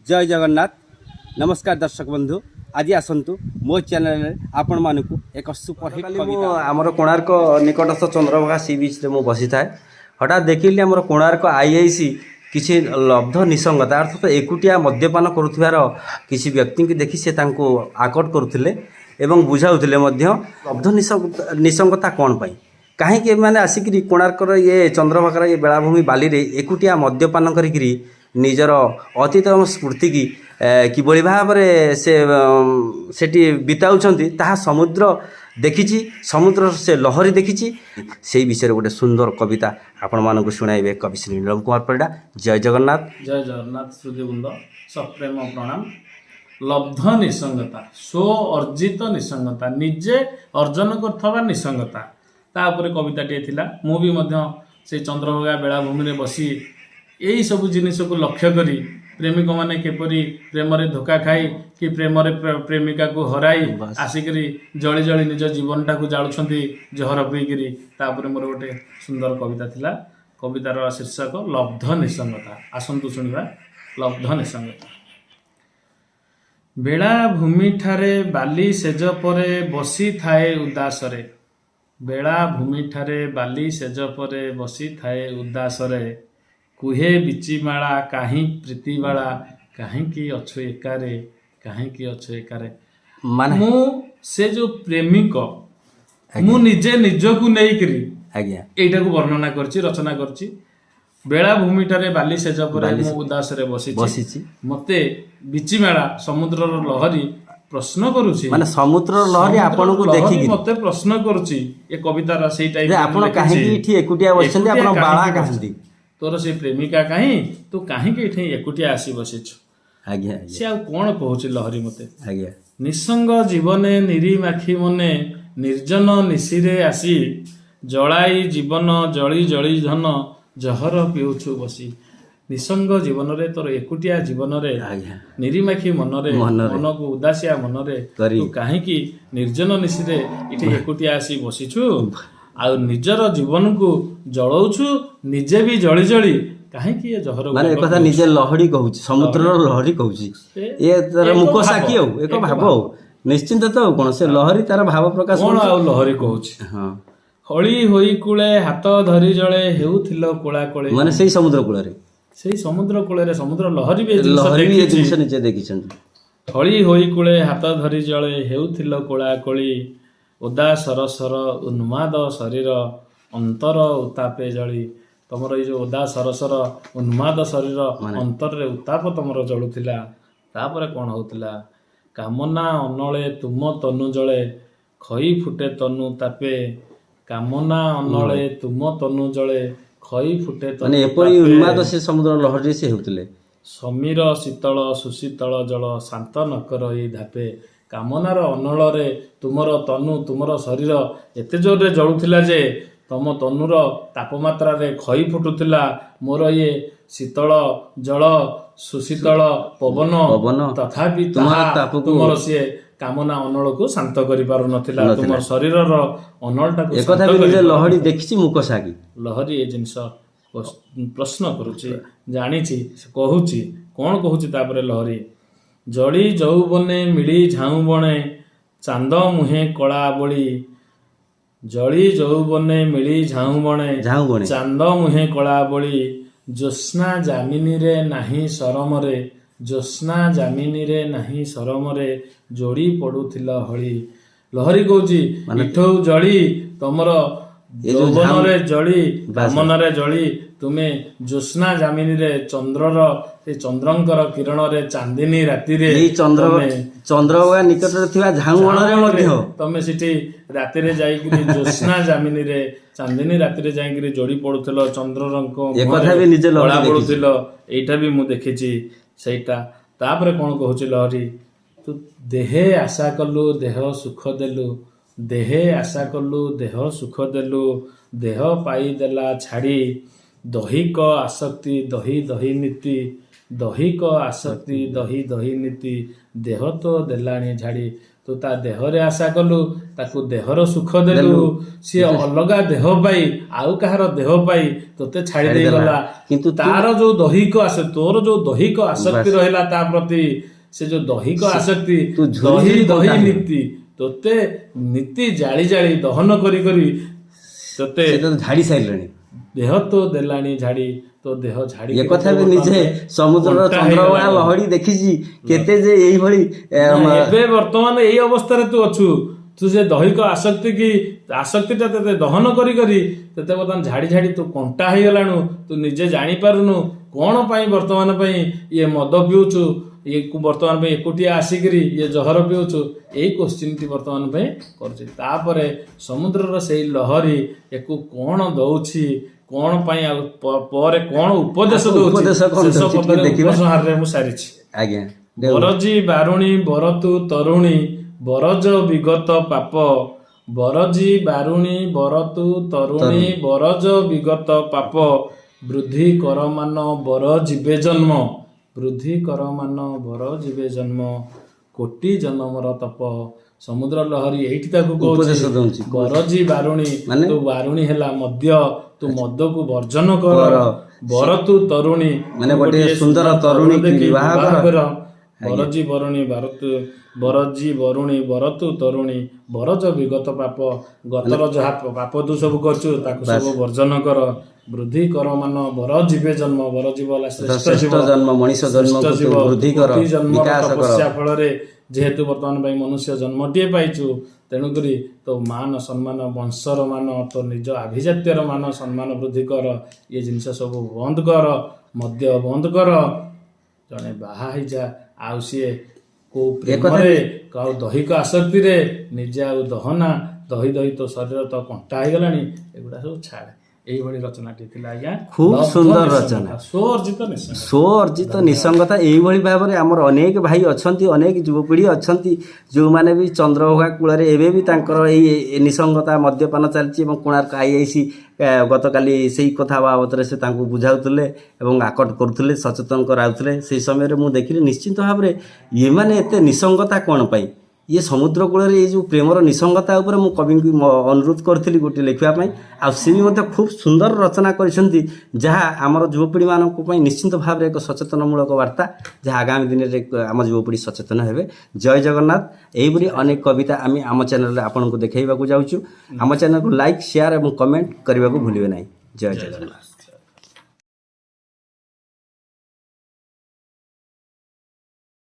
ଜୟ ଜଗନ୍ନାଥ। ନମସ୍କାର ଦର୍ଶକ ବନ୍ଧୁ, ଆଜି ଆସନ୍ତୁ ମୋ ଚ୍ୟାନେଲରେ ଆପଣମାନଙ୍କୁ ଏକ ସୁପରହିଟ୍ ଗତକାଲି ମୁଁ କବିତା। ଆମର କୋଣାର୍କ ନିକଟସ୍ଥ ଚନ୍ଦ୍ରଭାଗା ସି ବିଚ୍ରେ ମୁଁ ବସିଥାଏ। ହଠାତ୍ ଦେଖିଲି ଆମର କୋଣାର୍କ ଆଇଆଇସି କିଛି ଲବ୍ଧ ନିସଙ୍ଗତା, ଅର୍ଥାତ ଏକୁଟିଆ ମଦ୍ୟପାନ କରୁଥିବାର କିଛି ବ୍ୟକ୍ତିଙ୍କୁ ଦେଖି ସେ ତାଙ୍କୁ ଆକଟ କରୁଥିଲେ ଏବଂ ବୁଝାଉଥିଲେ ମଧ୍ୟ, ଲବ୍ଧ ନିସଙ୍ଗତା କ'ଣ ପାଇଁ, କାହିଁକି ଏମାନେ ଆସିକିରି କୋଣାର୍କର ଇଏ ଚନ୍ଦ୍ରଭାଗାର ଇଏ ବେଳାଭୂମି ବାଲିରେ ଏକୁଟିଆ ମଦ୍ୟପାନ କରିକିରି ନିଜର ଅତୀତ ଏବଂ ସ୍ମୃତିକି କିଭଳି ଭାବରେ ସେ ସେଠି ବିତାଉଛନ୍ତି, ତାହା ସମୁଦ୍ର ଦେଖିଛି, ସମୁଦ୍ରର ସେ ଲହରୀ ଦେଖିଛି। ସେଇ ବିଷୟରେ ଗୋଟେ ସୁନ୍ଦର କବିତା ଆପଣମାନଙ୍କୁ ଶୁଣାଇବେ କବି ଶ୍ରୀ ନୀଳମ କୁମାର ପରିଡ଼ା। ଜୟ ଜଗନ୍ନାଥ। ଜୟ ଜଗନ୍ନାଥ ଶ୍ରୁତିବୃନ୍ଦ, ସପ୍ରେମ ପ୍ରଣାମ। ଲବ୍ଧ ନିସଙ୍ଗତା, ସ୍ୱ ଅର୍ଜିତ ନିସଙ୍ଗତା, ନିଜେ ଅର୍ଜନ କରୁଥିବା ନିସଙ୍ଗତା, ତା ଉପରେ କବିତାଟିଏ ଥିଲା। ମୁଁ ବି ମଧ୍ୟ ସେଇ ଚନ୍ଦ୍ରଭାଗା ବେଳାଭୂମିରେ ବସି ଏଇ ସବୁ ଜିନିଷକୁ ଲକ୍ଷ୍ୟ କରି, ପ୍ରେମିକମାନେ କିପରି ପ୍ରେମରେ ଧୋକା ଖାଇ କି ପ୍ରେମରେ ପ୍ରେମିକାକୁ ହରାଇ ଆସିକରି ଜଳି ଜଳି ନିଜ ଜୀବନଟାକୁ ଜାଳୁଛନ୍ତି ଜହର ପିଇକିରି, ତାପରେ ମୋର ଗୋଟେ ସୁନ୍ଦର କବିତା ଥିଲା। କବିତାର ଶୀର୍ଷକ ଲବ୍ଧ ନିସଙ୍ଗତା। ଆସନ୍ତୁ ଶୁଣିବା ଲବ୍ଧ ନିସଙ୍ଗତା। ବେଳାଭୂମିଠାରେ ବାଲି ଶେଯ ପରେ ବସିଥାଏ ଉଦାସରେ, ବେଳାଭୂମିଠାରେ ବାଲି ଶେଯ ପରେ ବସିଥାଏ ଉଦାସରେ, କୁହେ ବୀଚିମାଳା କାହିଁ ପ୍ରୀତିବାଳା, କାହିଁକି ଅଛୁ ଏକାରେ, କାହିଁକି ଅଛୁ ଏକାରେ। ମାନେ ମୁଁ ସେ ଯୋଉ ପ୍ରେମିକ, ମୁଁ ନିଜେ ନିଜକୁ ନେଇକିରି ଏଇଟାକୁ ବର୍ଣ୍ଣନା କରିଛି, ରଚନା କରିଛି। ବେଳାଭୂମିଠାରେ ବାଲି ଶେଯ ପରେ ମୁଁ ଉଦାସରେ ବସିଛି। ବସିଛି। ମତେ ବିଚିମେଳା, ସମୁଦ୍ରର ଲହରୀ ପ୍ରଶ୍ନ କରୁଛି। ମାନେ ସମୁଦ୍ରର ଲହରୀ ସମୁଦ୍ରର ଆପଣଙ୍କୁ ଲହରୀ ଦେଖିକିରି ମତେ ପ୍ରଶ୍ନ କରୁଛି। ଏ କବିତାର ସେଇ ଟାଇପ ଯେ ଆପଣ କାହିଁକି ଏଠି ଏକୁଟିଆ ବସିଛନ୍ତି, ଆପଣ ବାଳା କାହାନ୍ତି? ତୋର ସେ ପ୍ରେମିକା କାହିଁ, ତୁ କାହିଁକି ଏଠି ଏକୁଟିଆ ଆସି ବସିଛୁ? ଆଜ୍ଞା ଆଜ୍ଞା ସେ ଆଉ କଣ କହୁଛି ଲହରୀ ମତେ? ନିସଙ୍ଗ ଜୀବନେ ନିରିମାଖି ମନେ, ନିର୍ଜନ ନିଶିରେ ଆସି, ଜଳାଇ ଜୀବନ ଜଳି ଜଳି ଧନ, ଜହର ପିଉଛୁ ବସି। ନିସଙ୍ଗ ଜୀବନରେ, ତୋର ଏକୁଟିଆ ଜୀବନରେ, ନିରିମାଖି ମନରେ, ମନରେ। ମନକୁ ଉଦାସିଆ ମନରେ କରି। ତୁ କାହିଁକି ନିର୍ଜନ ନିଶିରେ ଏଠି ଏକୁଟିଆ ଆସି ବସିଛୁ ଆଉ ନିଜର ଜୀବନକୁ ଜଳଉଛୁ, ନିଜେ ବି ଜଳି ଜଳି କାହିଁକି ଏ ଜହର ମାନେ ଗୁଣ୍ଡ ଏକଥା ପିଉଛୁ? ନିଜେ ଲହରୀ କହୁଛି, ସମୁଦ୍ରର ଲହରୀ କହୁଛି। ଇଏ ତାର ଏକ ମୁକ ଭାବ, ସାକ୍ଷୀ ଆଉ ଏକ ଏକ ଭାବ। ଭାବ। ଆଉ ନିଶ୍ଚିନ୍ତ ତ ଆଉ କଣ, ସେ ଲହରୀ ତାର ଭାବ ପ୍ରକାଶ କଣ କରୁଛି। ଆଉ ଲହରୀ କହୁଛି? ହଳି ହୋଇ କୂଳେ ହାତ ଧରି ଜଳେ ହେଉଥିଲ କୋଳା କୋଳେ। ମାନେ ସେଇ ସମୁଦ୍ର କୂଳରେ, ସେଇ ସମୁଦ୍ର କୂଳରେ ସମୁଦ୍ର ଲହରୀ ବି ଏ ଜିନିଷ ଲହରୀ ବି ଏ ଦେଖିଛି। ଜିନିଷ ନିଜେ ଦେଖିଛନ୍ତି। ହଳି ହୋଇ କୂଳେ ହାତ ଧରି ଜଳେ ହେଉଥିଲ କୋଳା କୋଳି, ଓଦା ସରସର ଉନ୍ମାଦ ଶରୀର ଅନ୍ତର ଉତ୍ତାପେ ଜଳି। ତମର ଏଇ ଯୋଉ ଓଦା ସରସର ଉନ୍ମାଦ ଶରୀର, ଅନ୍ତରରେ ଉତ୍ତାପ ତମର ଜଳୁଥିଲା। ତାପରେ କଣ ହଉଥିଲା? କାମନା ଅନଳେ ତୁମ ତନୁ ଜଳେ, ଖଇ ଫୁଟେ ତନୁ ତାପେ। କାମନା ଅନଳେ ତୁମ ତନୁ ଜଳେ, ଖଇ ଫୁଟେ ତନୁ ମାନେ ଏପରି ତାପେ। ଉନ୍ମାଦ ସେ ସମୁଦ୍ର ଲହରୀରେ ସେ ହେଉଥିଲେ। ସମୀର ଶୀତଳ ସୁଶୀତଳ ଜଳ ଶାନ୍ତ ନ କରଇ ଧାପେ। କାମନାର ଅନଳରେ ତୁମର ତନୁ, ତୁମର ଶରୀର ଏତେ ଜୋରରେ ଜଳୁଥିଲା ଯେ ତମ ତନୁର ତାପମାତ୍ରାରେ ଖଇ ଫୁଟୁଥିଲା। ମୋର ଇଏ ଶୀତଳ ଜଳ, ସୁଶୀତଳ ପବନ ପବନ ତଥାପି ତୁମର ତାହା ତାପକୁ ତୁମର ସିଏ କାମନା ଅନଳକୁ ଶାନ୍ତ କରିପାରୁନଥିଲା, ନଥିଲା। ତୁମର ଶରୀରର ଅନଳଟାକୁ ଏକଥା ଶାନ୍ତ ବି ନିଜେ କରିପାରୁନଥିଲା। ଲହରୀ ଦେଖିଛି, ମୁକ ସାକ୍ଷୀ। ଲହରୀ ଏ ଜିନିଷ ପ୍ରଶ୍ନ କରୁଛି, ଜାଣିଛି, ସେ କହୁଛି। କଣ କହୁଛି ତାପରେ ଲହରୀ? ଜଳି ଯୌବନେ ମିଳି ଝାଉଁ ବଣେ, ଚାନ୍ଦ ମୁହେଁ କଳା ବୋଳି। ଜଳି ଯୌବନେ ମିଳି ଝାଉଁ ବଣେ, ଝାଉଁ ବଣେ, ଚାନ୍ଦ ମୁହେଁ କଳା ବୋଳି, ଜ୍ୟୋତ୍ସ୍ନା ଯାମିନୀରେ ନାହିଁ ସରମରେ, ଜ୍ୟୋତ୍ସ୍ନା ଯାମିନୀରେ ନାହିଁ ସରମରେ, ଯୋଡ଼ି ପଡୁଥିଲ ହଳି। ଲହରୀ କହୁଛି, ଇଠଉ ଜଳି ତମର ଏ ଯୋଉ ଯୌବନରେ ଜଳି, ବାସ୍। କାମନାରେ ଜଳି ତୁମେ ଜ୍ୟୋତ୍ସ୍ନା ଯାମିନୀରେ, ଚନ୍ଦ୍ରର ସେ ଚନ୍ଦ୍ରଙ୍କର କିରଣରେ, ଚାନ୍ଦିନୀ ରାତିରେ ଏଇ ଚନ୍ଦ୍ର ତମେ ଚନ୍ଦ୍ରଭାଗା ନିକଟରେ ଥିବା ଝାଉଁ ବଣରେ ମଧ୍ୟ ତମେ ସେଠି ରାତିରେ ଯାଇକିରି ଜ୍ୟୋତ୍ସ୍ନା ଯାମିନୀରେ, ଚାନ୍ଦିନୀ ରାତିରେ ଯାଇକିରି ଯୋଡ଼ି ପଡୁଥିଲ ଚନ୍ଦ୍ରଙ୍କ ଏକଥା ବି ନିଜେ ଲହରୀ କଳା ଦେଖିଛି। ପଡୁଥିଲ। ଏଇଟା ବି ମୁଁ ଦେଖିଛି ସେଇଟା। ତାପରେ କଣ କହୁଛି ଲହରୀ? ତୁ ଦେହେ ଆଶା କଲୁ ଦେହ ସୁଖ ଦେଲୁ, ଦେହେ ଆଶା କଲୁ ଦେହ ସୁଖ ଦେଲୁ, ଦେହ ପାଇଦେଲା ଛାଡ଼ି, ଦହିକ ଆସକ୍ତି ଦହି ଦହି ନୀତି, ଦହିକ ଆସକ୍ତି ଦହି ଦହି ନୀତି, ଦେହ ତ ଦେଲାଣି ଝାଡ଼ି। ତୁ ତା ଦେହରେ ଆଶା କଲୁ, ତାକୁ ଦେହର ସୁଖ ଦେଲୁ, ସିଏ ଅଲଗା ଦେହ ପାଇ, ଆଉ କାହାର ଦେହ ପାଇ ତୋତେ ଛାଡି ଦେଇଗଲା। କିନ୍ତୁ ତାର ଯୋଉ ଦୈହିକ ଆସ, ତୋର ଯୋଉ ଦୈହିକ ଆସକ୍ତି ରହିଲା ତା ପ୍ରତି, ସେ ଯୋଉ ଦୈହିକ ଆସକ୍ତି ତୁ ଝୁରି ଦହି ଝୁରି ଦହି କଣ୍ଟା ହେଲୁ। ନୀତି ତୋତେ ନୀତି ଜାଳି ଜାଳି ଦହନ କରି କରି ତୋତେ ସେ ତ ଝାଡ଼ି ସାରିଲେଣି। ଦେହ ତୋ ଦେଲାଣି ଝାଡି, ତୋ ଦେହ ଝାଡି। ଏ କଥା ବି ନିଜେ ସମୁଦ୍ରର କଣ୍ଟା ଚନ୍ଦ୍ରଭାଗା ହେଇଗଲାଣି। ଲହଡ଼ି ଦେଖିଛି କେତେ ଯେ ଏଇଭଳି ଏବେ ବର୍ତ୍ତମାନ ଏଇ ଅବସ୍ଥାରେ ତୁ ଅଛୁ। ତୁ ସେ ଦୈହିକ ଆସକ୍ତି କି ଆସକ୍ତିଟା ତତେ ଦହନ କରି କରି ତତେ ବର୍ତ୍ତମାନ ଝାଡି ଝାଡି ତୁ କଣ୍ଟା ହେଇଗଲାଣୁ। ତୁ ନିଜେ ଜାଣିପାରୁନୁ କଣ ପାଇଁ ବର୍ତ୍ତମାନ ପାଇଁ ଇଏ ମଦ ପିଉଛୁ, ଇଏ ବର୍ତ୍ତମାନ ପାଇଁ ଏକୁଟିଆ ଆସିକିରି ଇଏ ଜହର ପିଉଛୁ। ଏଇ କୋଶ୍ଚିନ୍ଟି ବର୍ତ୍ତମାନ ପାଇଁ କରୁଛି। ତାପରେ ସମୁଦ୍ରର ସେଇ ଲହରୀ ୟାକୁ କଣ ଦଉଛି, କଣ ପାଇଁ, ଆଉ ପରେ କଣ ଉପଦେଶ ଦଉଛି, ଉପଦେଶ କଣ ଶେଷ ଦଉଛି ଟିକେ ପଦରେ ଦେଖିବା। ଉପସଂହାରରେ ମୁଁ ସାରିଛି। ଆଜ୍ଞା। ବରଜି ବାରୁଣୀ ବରତୁ ତରୁଣୀ ବରଜ ବିଗତ ପାପ, ବରଜି ବାରୁଣୀ ବରତୁ ତରୁଣୀ ବରଜ ବିଗତ ପାପ, ବୃଦ୍ଧି କରମାନ ବର ଯିବେ ଜନ୍ମ, ବୃଦ୍ଧି କରମାନ ବର ଯିବେ ଜନ୍ମ, କୋଟି ଜନ୍ମର ତପ। ସମୁଦ୍ର ଲହରୀ ଏଇଠି ତାକୁ କହୁଛି, ଉପଦେଶ ଦଉଛି। ବରଜି ବାରୁଣୀ, ମାନେ? ତୁ ବାରୁଣୀ ହେଲା ମଦ୍ୟ, ତୁ ମଦକୁ ବର୍ଜନ କର। କର। ବରତୁ ତରୁଣୀ ମାନେ ତୁ ଗୋଟିଏ ସୁନ୍ଦର ତରୁଣୀକି ଦେଖି ବିବାହ କର। ବରଜି ବରୁଣୀ ବାରତୁ, ବରଜି ବରୁଣୀ ବରତୁ ତରୁଣୀ ବରଜ ବିଗତ ପାପ, ଗତର ଯାହା ପାପ ତୁ ସବୁ କରୁଛୁ ତାକୁ ସବୁ ବର୍ଜନ କର। ବୃଦ୍ଧି କର ମାନ ବର ଜୀବେ ଜନ୍ମ, ବର ଜୀବ ହେଲା ଶ୍ରେଷ୍ଠ ଶ୍ରେଷ୍ଠ ଜୀବ, ଜନ୍ମ, ମଣିଷ ଜନ୍ମକୁ ଶ୍ରେଷ୍ଠ ତୁ ଜୀବ, ବୃଦ୍ଧି କର, କୋଟି ଜନ୍ମର ବିକାଶ କର। ତପସ୍ୟା ଫଳରେ ଯେହେତୁ ବର୍ତ୍ତମାନ ପାଇଁ ମନୁଷ୍ୟ ଜନ୍ମଟିଏ ପାଇଛୁ, ତେଣୁକରି ତୋ ମାନ ସମ୍ମାନ, ବଂଶର ମାନ, ତୋ ନିଜ ଆଭିଜାତ୍ୟର ମାନ ସମ୍ମାନ ବୃଦ୍ଧି କର। ଇଏ ଜିନିଷ ସବୁ ବନ୍ଦ କର, ମଦ୍ୟ ବନ୍ଦ କର, ଜଣେ ବାହା ହେଇଯା। ଆଉ ସିଏ କୋଉ ପ୍ରେମରେ, ଆଉ ଦୈହିକ ଆସକ୍ତିରେ ନିଜେ ଆଉ ଦହନା, ଦହି ଦହି ତୋ ଶରୀର ତ କଣ୍ଟା ହେଇଗଲାଣି, ଏଗୁଡ଼ା ସବୁ ଛାଡେ। ଏଇଭଳି ରଚନାଟି ଥିଲା ଆଜ୍ଞା। ଖୁବ୍ ଲବ୍ଧ ସୁନ୍ଦର ନିଃସଙ୍ଗତା, ରଚନା। ସ୍ୱଅର୍ଜିତ ନିଃସଙ୍ଗତା। ସ୍ୱ ଅର୍ଜିତ ନିଃସଙ୍ଗତା। ଏଇଭଳି ଭାବରେ ଆମର ଅନେକ ଭାଇ ଅଛନ୍ତି, ଅନେକ ଯୁବପିଢ଼ି ଅଛନ୍ତି, ଯେଉଁମାନେ ବି ଚନ୍ଦ୍ରଭାଗା କୂଳରେ ଏବେ ବି ତାଙ୍କର ଏଇ ନିଃସଙ୍ଗତା ମଦ୍ୟପାନ ଚାଲିଛି। ଏବଂ କୋଣାର୍କ ଆଇଆଇସି ଗତକାଲି ସେଇ କଥା ବାବଦରେ ସେ ତାଙ୍କୁ ବୁଝାଉଥିଲେ ଏବଂ ଆକଟ କରୁଥିଲେ, ସଚେତନ କରାଉଥିଲେ। ସେହି ସମୟରେ ମୁଁ ଦେଖିଲି ନିଶ୍ଚିନ୍ତ ଭାବରେ ଏମାନେ ଏତେ ନିଃସଙ୍ଗତା କ'ଣ ପାଇଁ। ଇଏ ସମୁଦ୍ର କୂଳରେ ଏଇ ଯେଉଁ ପ୍ରେମର ନିଃସଙ୍ଗତା ଉପରେ ମୁଁ କବିଙ୍କୁ ଅନୁରୋଧ କରିଥିଲି ଗୋଟେ ଲେଖିବା ପାଇଁ, ଆଉ ସେ ବି ମଧ୍ୟ ଖୁବ୍ ସୁନ୍ଦର ରଚନା କରିଛନ୍ତି, ଯାହା ଆମର ଯୁବପିଢ଼ିମାନଙ୍କ ପାଇଁ ନିଶ୍ଚିନ୍ତ ଭାବରେ ଏକ ସଚେତନମୂଳକ ବାର୍ତ୍ତା, ଯାହା ଆଗାମୀ ଦିନରେ ଆମ ଯୁବପିଢ଼ି ସଚେତନ ହେବେ। ଜୟ ଜଗନ୍ନାଥ। ଏହିପରି ଅନେକ କବିତା ଆମେ ଆମ ଚ୍ୟାନେଲରେ ଆପଣଙ୍କୁ ଦେଖାଇବାକୁ ଯାଉଛୁ। ଆମ ଚ୍ୟାନେଲକୁ ଲାଇକ୍, ସେୟାର ଏବଂ କମେଣ୍ଟ କରିବାକୁ ଭୁଲିବେ ନାହିଁ। ଜୟ ଜଗନ୍ନାଥ।